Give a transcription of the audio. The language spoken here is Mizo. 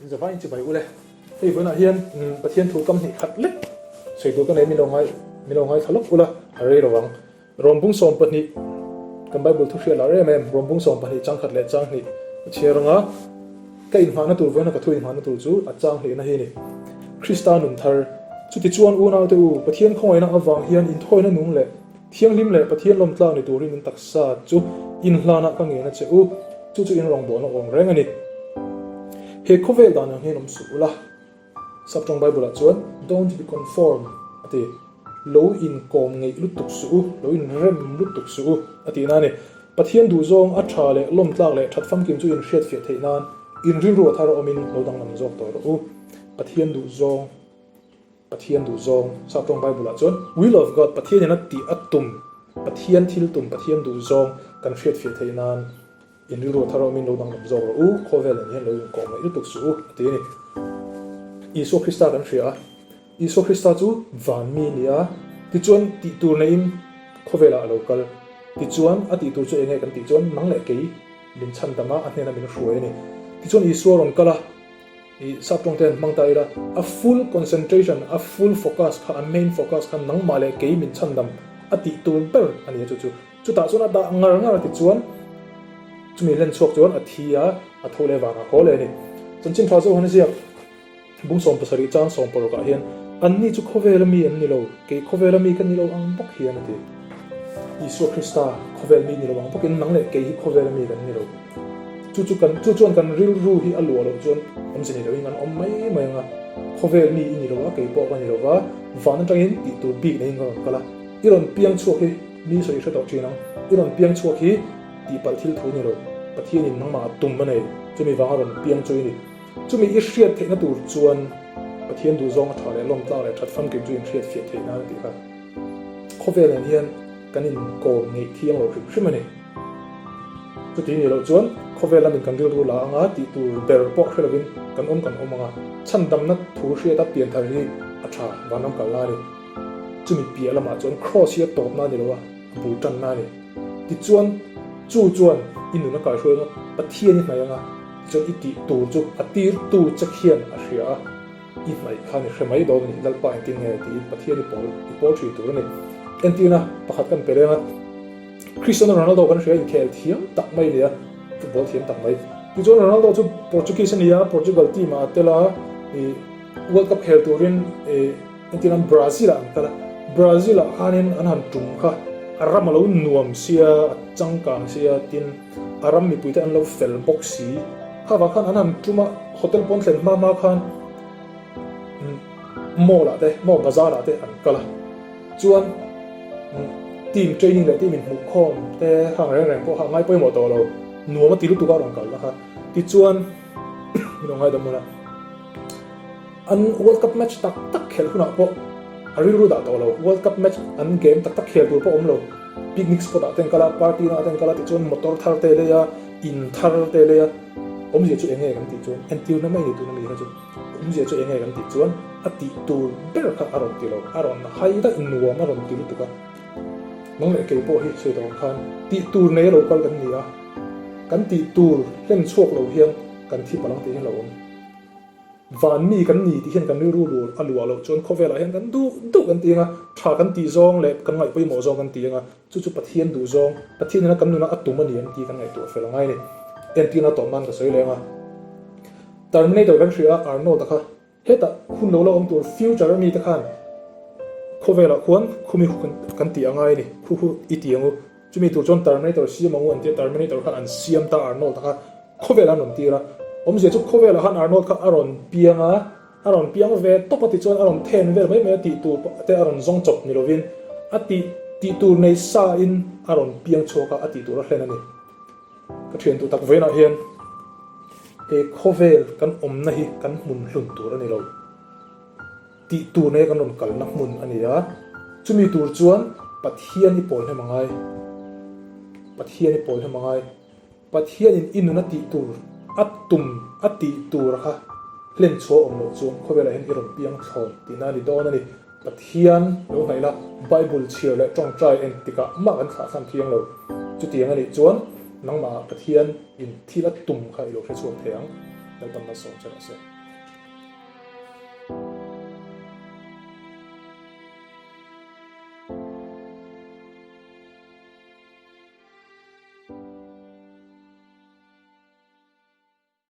In zavai in chibai ule. Hei vawiinah hian Pathian thu kam hnih khat lek sawi tur ka nei min lo ngai min lo ngaithla lawk ula a rei lo ang. Rawmbung 12 kan Bible thu hriat lah rem em Rawmbung 12 chang khat leh chang hnih a chhiar anga ka inhmahna tur vawiina ka thu inhmahna tur chu a chang hlihna hi a ni. Krista nun thar chutichuan unaute u Pathian khawngaihna avang hian inthawina nung leh Thianghlim leh Pathian lawmtlak ni turin in taksa chu inhlanah ka ngen a che u, chu chu in rawngbawlna awm reng a ni. He khawvel dan ang hian awm suh ula. Saptawng Bible-ah chuan Don't be conformed a ti. Lo inkawm ngeih lutuk suh u, lo inrem lutuk suh u a tihna a ni. Pathian duhzawng a tha leh lawmtlak leh that famkim chu inhriatfiah theih nan in rilru a thar awmin lo danglam zawk tawh rawh u. Pathian duhzawng. Pathian duh zawng, Saptawng Bible-ah chuan Will of God, Pathian in a tih a tum, Pathian thil tum, Pathian duh zawng kan hriatfiah theih nan in rilru a thar awmin lo danglam zawk rawh u, khawvel nen hian lo inkawm ngaih lutuk suh u, a ti a ni. Isua Krista kan hria a, Isua Krista chu van mi a ni a, tichuan tih tur neiin khawvelah a lo kal. Tichuan a tih tur chu eng nge kan tih chuan nang leh kei min chhandam a, a hnena min hruai a ni. Tichuan Isua rawn kal a. I sap tawng te han hmang ta ila, a full concentration, a full focus kha, a main focus kha nangmah leh kei min chhandam a tih tur ber a ni a chu chu. Chutah chuan a dah ngar ngar a ti chuan chumi hlen chhuak chuan a thi a, a tho leh vangah haw leh a ni. Chanchin tha zawk han ziak bung 70 chang 16 ah hian Anni chu khawvela mi an ni lo, kei khawvela mi ka ni lo ang bawk hian a ti. Isua Krista khawvel mi ni lo ang bawkin nang leh kei hi khawvela mi kan ni lo. Chu chu kan chu chuan kan rilru hi a luah loh chuan awmze ni loin kan awm mai mai ang a, khawvel mi i ni lo a, kei pawh ka ni lo va, van atangin tih tur bik neiin ka rawn kal a, i rawn piang chhuak hi mi sawi hre tawh thin ang, i rawn piang chhuak hi tihpalh thil thu ni lo, Pathianin nangmah a tum a nei, chumi vanga rawn piang chu i ni. Chumi i hriat theihna tur chuan Pathian duhzawng a tha leh lawmtlak leh that famkim chu inhriat fiah theih nan a tih kha. Khawvel nen hian kan inkawm ngeih thiang lo hrim hrim a ni. Chuti nih loh chuan khawvel lamin kan rilru la anga tih tur ber pawh hre lovin kan awm kan awm anga, chhandamna thu hriata pianthar hi a tha vanram kalna a ni. Chumi piah lamah chuan Kraws hi a tawpna a ni lo a, a bul tanna a ni. Tichuan chu chuan i nun a kaihruai anga Pathian i hnaih anga, tichuan i tih tur chu a tirtu che khian a hria a. I hnaih khan i hre mai dawn a ni, Lalpa engtin nge tiin Pathian i pawl i pawl thin tur a ni. Entirna pakhat kan pe reng a, Cristiano Ronaldo kan hria inkhel thiam tak mai a ni a, football thiam tak mai. Tichuan Ronaldo chu Portuguese a ni a, Portugal team ah a tel a, ih World Cup khel turin ih entirna Brazil ah an kal a, Brazil ah khanin an han tum kha a ram a lo nuam sia, a changkang sia tin a ram mipuite an lo fel bawk si. Kha vang khan an han tum a, hotel pawn thlen hma hma khan mall ah te, mall bazar ah te an kal a. Chuan team training leh team inhmuhkhawm te hang reng reng pawh kha a ngai pawimawh tawh lo, nuam a ti lutuk a rawn kal na kha. Tichuan min awm ngaidam hmun a. An World Cup match tak tak khelh hunah pawh a rilru dah tawh lo. World Cup match an game tak tak khel tur pawh awm lo. Picnic spot ah te an kal a, party na ah te an kal a, tichuan motor thar te lei a, in thar te lei a. Awmzia chu eng nge kan tih chuan entirna mai ni tuna mi kha chu awmzia chu eng nge kan tih chuan a tih tur ber kha a rawn ti lo, a rawn hai daih nuam a rawn ti lutuk a. Nang leh kei pawh hi sawi tawh ang khan tih tur nei a lo kal kan ni a, kan tih tur hlen chhuak lo hian kan thi palh ang tih hi a lo awm. Van mi kan ni tih hian kan rilru lur a luah loh chuan khawvelah hian kan duh duh kan ti ang a, tha kan tih zawng leh kan ngaih pawimawh zawng kan ti ang a, chu chu Pathian duh zawng, Pathian ina kan nuna a tum a ni ang tih kan ngaihtuah fel a ngai a ni. Entirna tawp nan ka sawi leh ang a, Terminator kan hria a, Arnold-a kha hetah hun lo la awm tur future a mite khan khawvelah khuan khumi hu kan tih a ngai a ni, khu khu i ti ang u. Chumi tur chuan Terminator siam ang u an ti a, Terminator kha an siam ta Arnold-a kha khawvelah an rawn tir a, awmzia chu khawvelah khan Arnold kha a rawn piang a, a rawn piang ve tawp a tichuan a rawn then vel mai mai a tih tur te a rawn zawng chawp ni lovin a tih tih tur nei sa in a rawn piang chhuak a, a tih tur a hlen a ni. Ka thian duh tak vawiinah hian he khawvel kan awmna hi kan hmun hlun tur a ni lo. Tih tur nei kan rawn kalna hmun a ni a, chumi tur chuan Pathian i pawl hnem a ngai. Pathian i pawl hnem a ngai. Pathianin i nun a tih tur, a tum a tih tur kha hlen chhuah awm loh chuan khawvelah hian i rawn piang thlawn tihna a ni dawn a ni. Pathian lo hnaih la, Bible chhiar leh tawngtai engtikah mah kan thlahthlam thiang lo. Chutiang a nih chuan nangmahah Pathian in thil a tum kha i lo hre chhuak thei ang. Lalpan malsawm che rawh se.